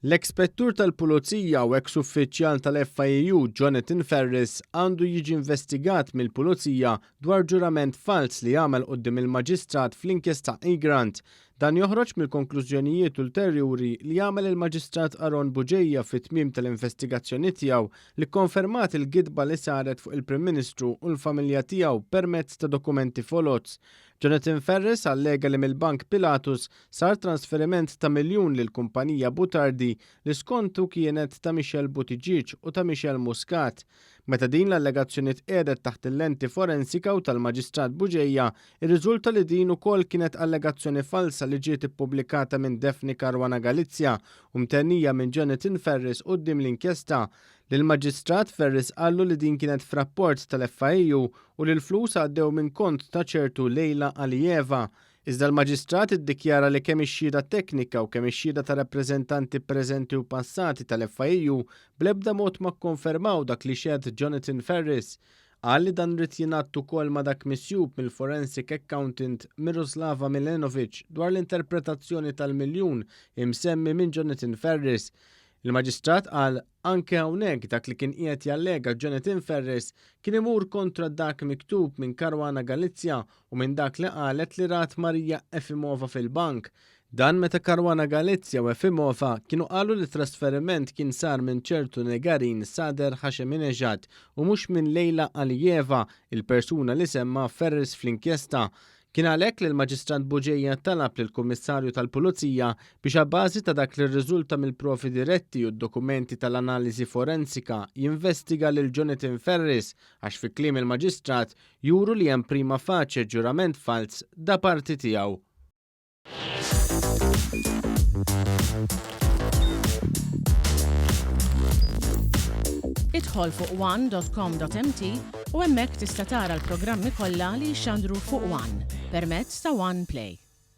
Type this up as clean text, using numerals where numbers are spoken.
L-eks Spettur tal-Pulizija u eks uffiċjal tal-FIAU Jonathan Ferris għandu jiġi investigat mill-Pulizija dwar ġurament falz li għamel quddiem il-Maġistrat fl-inkjesta Egrant. Dan joħroġ mill-konklużjonijiet ulterjuri li għamel il-Maġistrat Aaron Bugeja fit-tmiem tal-investigazzjoni tiegħu li kkonfermat il-gidba li saret fuq il-Prim Ministru u l-familja tiegħu permezz ta' dokumenti foloz. Jonathan Ferris allega li mill-Bank Pilatus sar transferiment ta' miljun lill-kumpanija Butardi li skontu kienet ta' Michel Buttigieg u ta' Michel Muscat. Meta din l-allegazzjoni tqiegħdet taħt il-lenti forensika u tal-Maġistrat Bugeja, irriżulta li din ukoll kienet allegazzjoni falsa li ġiet ippubblikata minn Daphne Caruana Galizia u mtennija minn Jonathan Ferris quddiem l-inkjesta. Lill-Maġistrat Ferris qallu li din kienet f'rapport tal-FIAU u li l-flus għaddew minn kont ta' ċertu Leyla Aliyeva. Iżda l-Maġistrat iddikjara li kemm ix-xhieda teknika u kemm ix-xhieda ta' rappreżentanti preżenti u passati tal-FIAU bl-ebda mod ma kkonfermaw dak li xehed Jonathan Ferris. Qal li dan ried jingħadd ukoll ma' dak misjub mill-forensic accountant Miroslava Milenovic dwar l-interpretazzjoni tal-miljun imsemmi minn Jonathan Ferris. Il-Maġistrat qal anke hawnhekk dak li kien qiegħed jallega Jonathan Ferris kien imur kontra dak miktub minn Caruana Galizia u minn dak li qalet li rat Maria Efimova fil-bank. Dan meta Caruana Galizia u Efimova kienu qalu li t-trasferiment kien sar minn ċertu Negarin Sader Hasheminejad u mhux minn Leyla Aliyeva, il-persuna li semma Ferris fl-inkjesta. Kien għalhekk li l-Maġistrat Bugeja talab lill-Kummissarju tal-Pulizija biex abbażi ta' dak li rriżulta mill-provi diretti u d-dokumenti tal-analiżi forensika jinvestiga lil Jonathan Ferris għax fi kliem il-Maġistrat juru li hemm prima facie ġurament falz da parti tiegħu. Idħol fuq one.com.mt u hemmhekk tista' tara l-programmi kollha li jixxandru fuq One permezz ta' One Play.